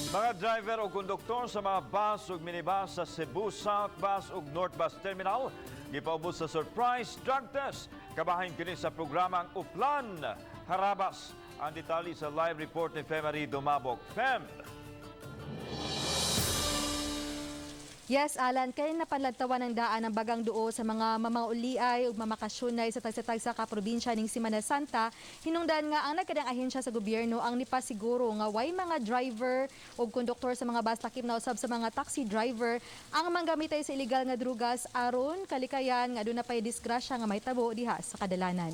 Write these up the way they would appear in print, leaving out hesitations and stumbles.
Mga driver o konduktor sa mga bus ug minibus sa Cebu South Bus ug North Bus Terminal gipaubos sa surprise drug test. Kabahin kini sa programang Uplan Harabas. Ang detalye sa live report ni Femary Dumabok. Fem! Yes, Alan, kay napanlantawan ng daan ang bagang duo sa mga mamauliay ug mamakasyonay sa tagsa-tagsa ka probinsya ning Semana Santa, hinungdan nga ang nagkadang ahensya sa gobyerno ang nipasiguro nga way mga driver ug konduktor sa mga bus, lakip na usab sa mga taxi driver, ang manggamitay sa illegal nga drugas aron kalikayan nga aduna pay disgrasya nga mahitabo diha sa kadalanan.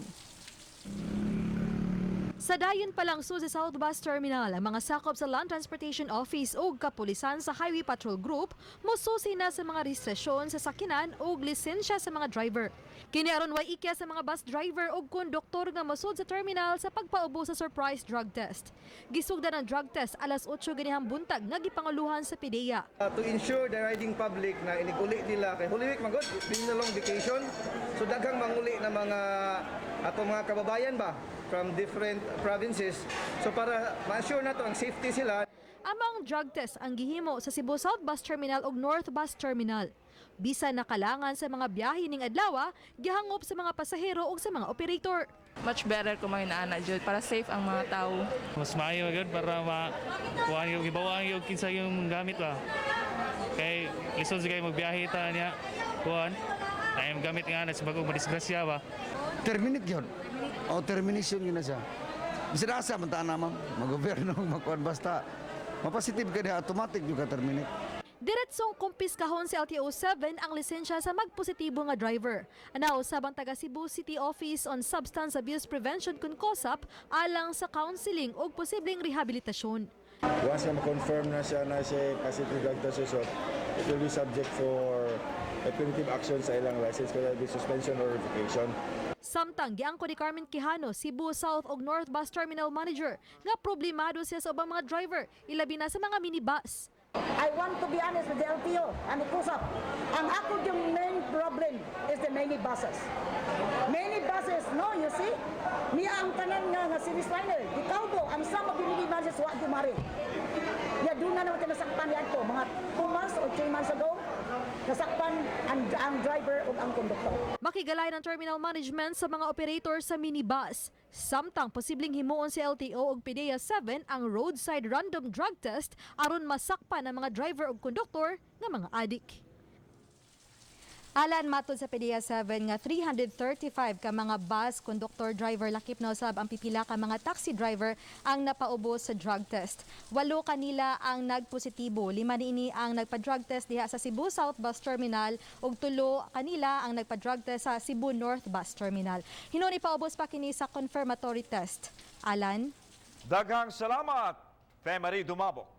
Sa dayon pa lang sa South Bus Terminal, ang mga sakop sa Land Transportation Office o kapulisan sa Highway Patrol Group mosusi na sa mga rehistrasyon sa sakinan o lisensya sa mga driver. Kini aron way ikya sa mga bus driver o konduktor nga mosud sa terminal sa pagpaubo sa surprise drug test. Gisugdan ang drug test alas 8 ganihang buntag nga gipanguluhan sa PDEA. To ensure the riding public na iniguli nila kay Holy Week man gud, being a long vacation, so daghang manguli na mga atong mga kababayan ba from different provinces, so para ma-assure nato ang safety sila. Among drug test ang gihimo sa Cebu South Bus Terminal ug North Bus Terminal. Bisan nakalangan sa mga biyahe ning adlaw, gihangop sa mga pasahero ug sa mga operator. Much better kung may naana jud para safe ang mga tao. Mas maayo gyud para ma kuan yung gibawaan yung kinsa yung gamit ba. Kay lisod sa kay magbiyahe ta niya, kuan ay gamit nga na sa bagong madisgrasya ba. Terminate yun. O termination yun na siya. Bisa asa man ta na, ma'am. Magobyerno magkuan, basta mapositive ka diha, automatic yung ka terminate. Diretsong kumpiskahon sa LTO 7 ang lisensya sa magpositibo nga driver. Ana usab ang taga Cebu City Office on Substance Abuse Prevention kun COSAP alang sa counseling ug posibleng rehabilitasyon. Once na ma-confirm na siya positive drug test result, it will be subject for a punitive action sa ilang license, whether it be suspension or revocation. Samtang giangko ni Carmen Quijano, Cebu South ug North Bus Terminal Manager, nga problemado siya sa ubang mga driver, ilabi na sa mga minibus. I want to be honest with the LTO and the COSAP. Ang ako yung main problem is the many buses. Many buses, no, you see? Niya ang tanan nga nga series liner, di kaubo, ang some of the mini buses wa dumari. Ya doon na naman nasakpan ni adto mga 2 months or 3 months ago, nasakpan ang driver ug ang konduktor. Makigalay ng terminal management sa mga operator sa minibus. Samtang posibleng himuon sa LTO ug PDEA 7 ang roadside random drug test aron masakpan ang mga driver ug konduktor nga mga adik. Alan, matod sa PDEA 7 nga 335 ka mga bus conductor driver, lakip na usab ang pipila ka mga taxi driver, ang napaubos sa drug test. Walo kanila ang nagpositibo, lima niini ang nagpa-drug test diha sa Cebu South Bus Terminal ug tulo kanila ang nagpa-drug test sa Cebu North Bus Terminal. Hinuon ipaubos pa kini sa confirmatory test. Alan? Daghang salamat, Femary Dumabok.